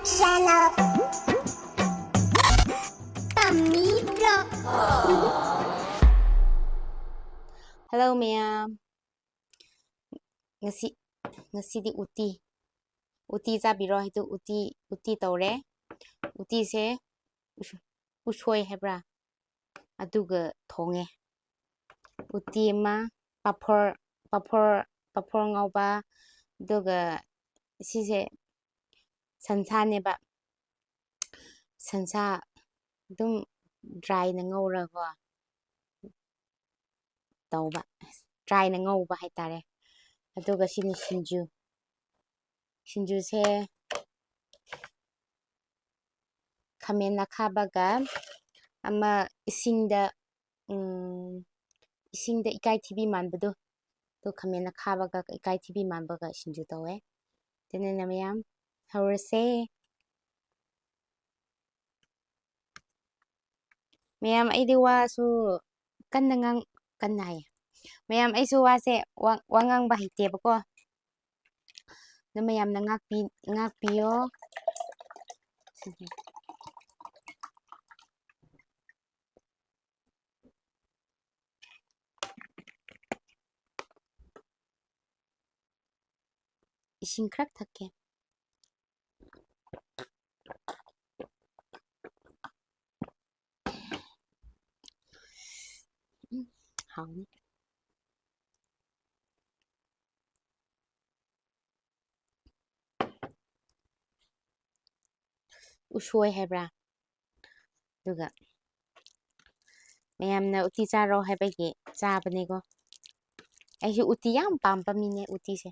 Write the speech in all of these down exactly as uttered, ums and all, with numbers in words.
Channel. Tummy Vlog. Hello ꯃꯌꯥꯝ꯫ ꯉꯁꯤ, ꯉꯁꯤꯗꯤ ꯎꯇꯤ, ꯎꯇꯤ ꯆꯥꯕꯤꯔꯣ ꯍꯥꯏꯗꯨ ꯎꯇꯤ, ꯎꯇꯤ ꯇꯧꯔꯦ꯫ ꯎꯇꯤꯁꯦ ꯎꯁ-, ꯎꯁꯣꯏ ꯍꯥꯏꯕ꯭ꯔꯥ? ꯑꯗꯨꯒ ꯊꯣꯡꯉꯦ꯫ ꯎꯇꯤ ꯑꯃ, ꯄꯥꯐꯣꯔ, ꯄꯥꯐꯣꯔ, ꯄꯥꯐꯣꯔ ꯉꯧꯕ, ꯑꯗꯨꯒ ꯁꯤꯁꯦ ꯁꯟꯁꯥꯅꯦꯕ꯫ ꯁꯟꯁꯥ ꯑꯗꯨꯝ dryꯅ ꯉꯧꯔꯒꯀꯣ ꯇꯧꯕ, dryꯅ ꯉꯧꯕ ꯍꯥꯏꯇꯥꯔꯦ꯫ ꯑꯗꯨꯒ ꯁꯤꯅ ꯁꯤꯡꯖꯨ꯫ ꯁꯤꯡꯖꯨꯁꯦ ꯈꯥꯃꯦꯟ ꯑꯈꯥꯕꯒ ꯑꯃ ꯏꯁꯤꯡꯗ, ꯎꯝ, ꯏꯁꯤꯡꯗ ꯏꯀꯥꯏꯊꯤꯕꯤ ꯃꯥꯟꯕꯗꯣ, ꯑꯗꯨ ꯈꯥꯃꯦꯟ ꯑꯈꯥꯕꯒ ꯏꯀꯥꯏꯊꯤꯕꯤ ꯃꯥꯟꯕꯒ ꯁꯤꯡꯖꯨ ꯇꯧꯋꯦ꯫ ꯑꯗꯨꯅ ꯃꯌꯥꯝ ꯍꯧꯔꯁꯦ꯫ ꯃꯌꯥꯝ, ꯑꯩꯗꯤ ꯋꯥꯁꯨ ꯀꯟꯅ ꯉꯥꯡ-, ꯀꯟꯅ ꯍꯥꯏꯌꯦ꯫ ꯃꯌꯥꯝ, ꯑꯩꯁꯨ ꯋꯥꯁꯦ ꯋꯥ, ꯋꯥ ꯉꯥꯡꯕ ꯍꯩꯇꯦꯕꯀꯣ꯫ ꯑꯗꯨ ꯃꯌꯥꯝꯅ ꯉꯥꯛꯄꯤ-, ꯉꯥꯛꯄꯤꯌꯣ꯫ ꯏꯁꯤꯡ ꯈꯔ ꯊꯛꯀꯦ꯫ ꯎꯝ, ꯍꯥꯎꯅꯤ꯫ ꯎꯁꯣꯏ ꯍꯥꯏꯕ꯭ꯔꯥ? ꯑꯗꯨꯒ ꯃꯌꯥꯝꯅ ꯎꯇꯤ ꯆꯥꯔꯣ ꯍꯥꯏꯕꯒꯤ ꯆꯥꯕꯅꯤꯀꯣ꯫ ꯑꯩꯁꯨ ꯎꯇꯤ ꯌꯥꯝ ꯄꯥꯝꯕ ꯃꯤꯅꯦ, ꯎꯇꯤꯁꯦ꯫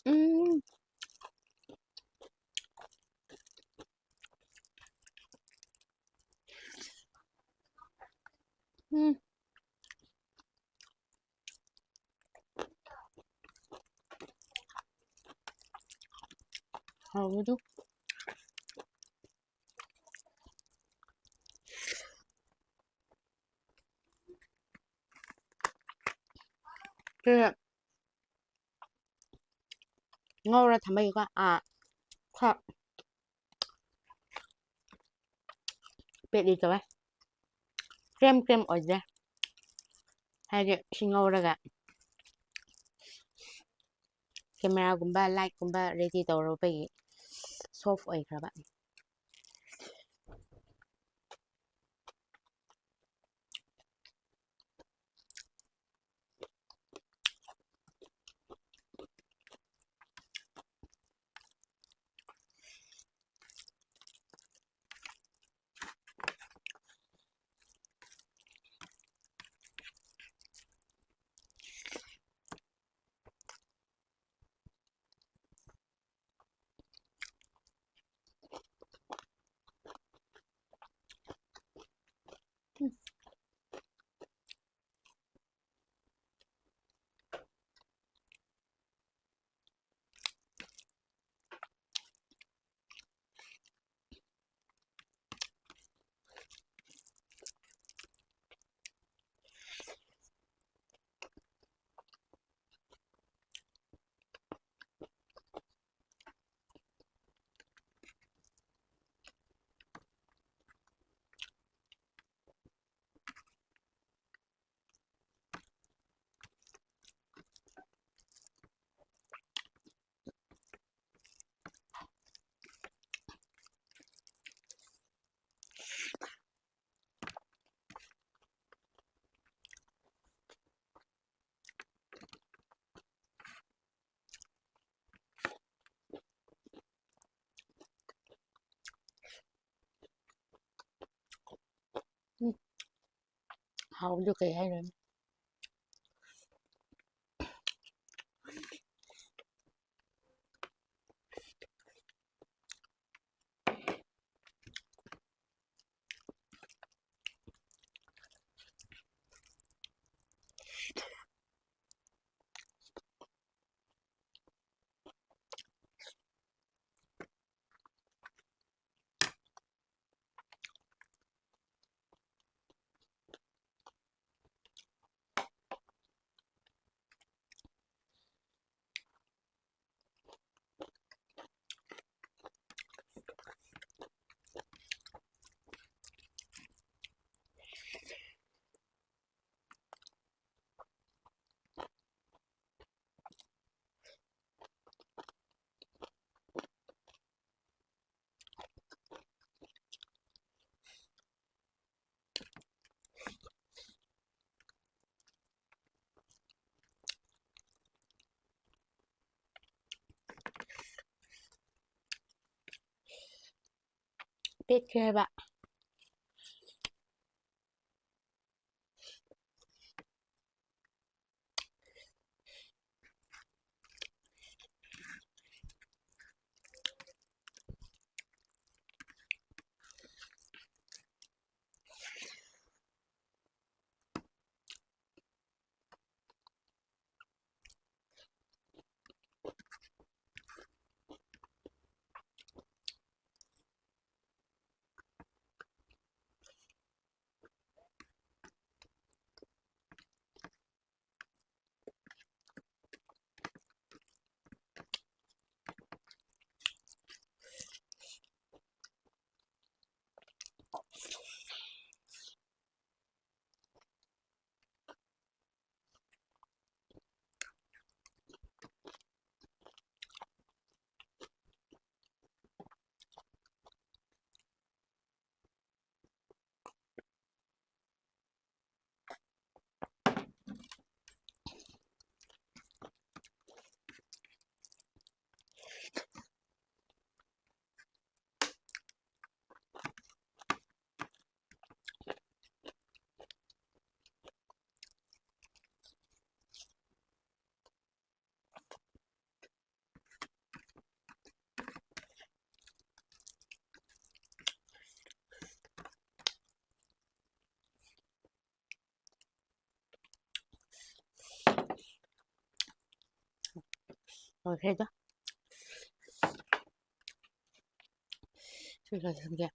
ꯎꯝ꯫ ꯎꯝ꯫ ꯍꯥꯎꯕꯗꯨ꯫ ꯁꯤ ꯉꯧꯔ ꯊꯝꯕꯒꯤꯀꯣ, ꯑꯥ, ꯈꯔ ꯄꯦꯠꯂꯤ ꯇꯧꯋꯦ꯫ ꯀ꯭ꯔꯦꯝ ꯀ꯭ꯔꯦꯝ ꯑꯣꯏꯗ꯭ꯔꯦ꯫ ꯍꯥꯏꯗꯤ ꯁꯤ ꯉꯧꯔꯒ camera ꯒꯨꯝꯕ, light ꯀꯨꯝꯕ ready ꯇꯧꯔꯨꯕꯒꯤ soft ꯑꯣꯏꯈ꯭ꯔꯕ꯫ ꯎꯝ꯫ ꯍꯥꯎꯕꯗꯨ ꯀꯩ ꯍꯥꯏꯔꯨꯔꯅꯤ꯫ ꯄꯦꯠꯈ꯭ꯔꯦ ꯍꯥꯏꯕ꯫ ꯂꯣꯏꯈ꯭ꯔꯦꯗ꯫ ꯁꯤ ꯂꯣꯏꯁꯤꯟꯒꯦ꯫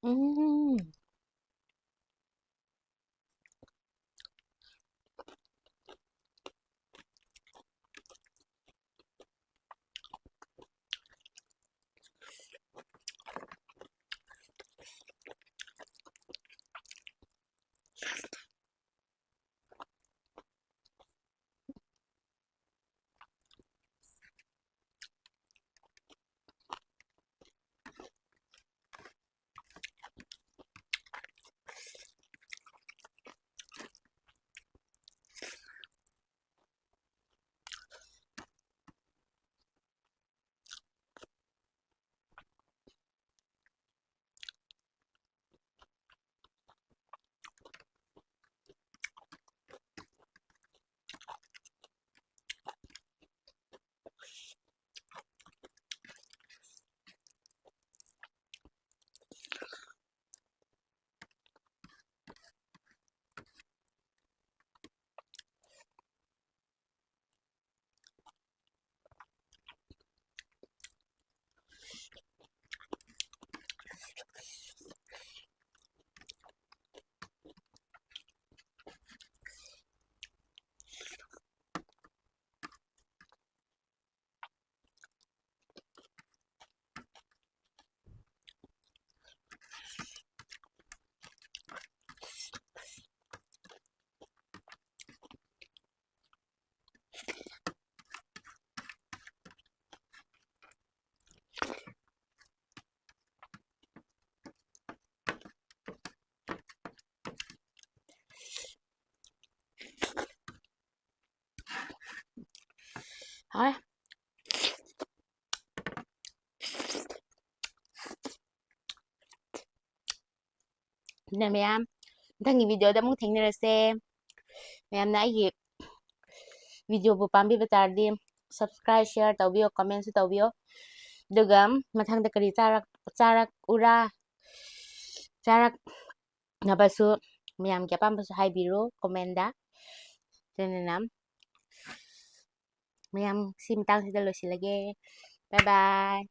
ꯎꯝ꯫ ꯑꯗꯨꯅ ꯃꯌꯥꯝ, ꯃꯊꯪꯒꯤ videoꯗ ꯑꯃꯨꯛ ꯊꯦꯡꯅꯔꯁꯦ꯫ ꯃꯌꯥꯝꯅ ꯑꯩꯒꯤ videoꯕꯨ ꯄꯥꯝꯕꯤꯕ ꯇꯥꯔꯗꯤ subscribe, share ꯇꯧꯕꯤꯌꯣ, commentꯁꯨ ꯇꯧꯕꯤꯌꯣ꯫ ꯑꯗꯨꯒ ꯃꯊꯪꯗ ꯀꯔꯤ ꯆꯥꯔꯛ ꯆꯥꯔꯛꯎꯔꯥ, ꯆꯥꯔꯛꯅꯕꯁꯨ ꯃꯌꯥꯝꯒꯤ ꯑꯄꯥꯝꯕꯁꯨ ꯍꯥꯏꯕꯤꯔꯣ commentꯗ꯫ ꯑꯗꯨꯅ ꯃꯌꯥꯝ ꯁꯤ ꯃꯇꯥꯡꯁꯤꯗ ꯂꯣꯏꯁꯤꯜꯂꯒꯦ꯫ Bye bye꯫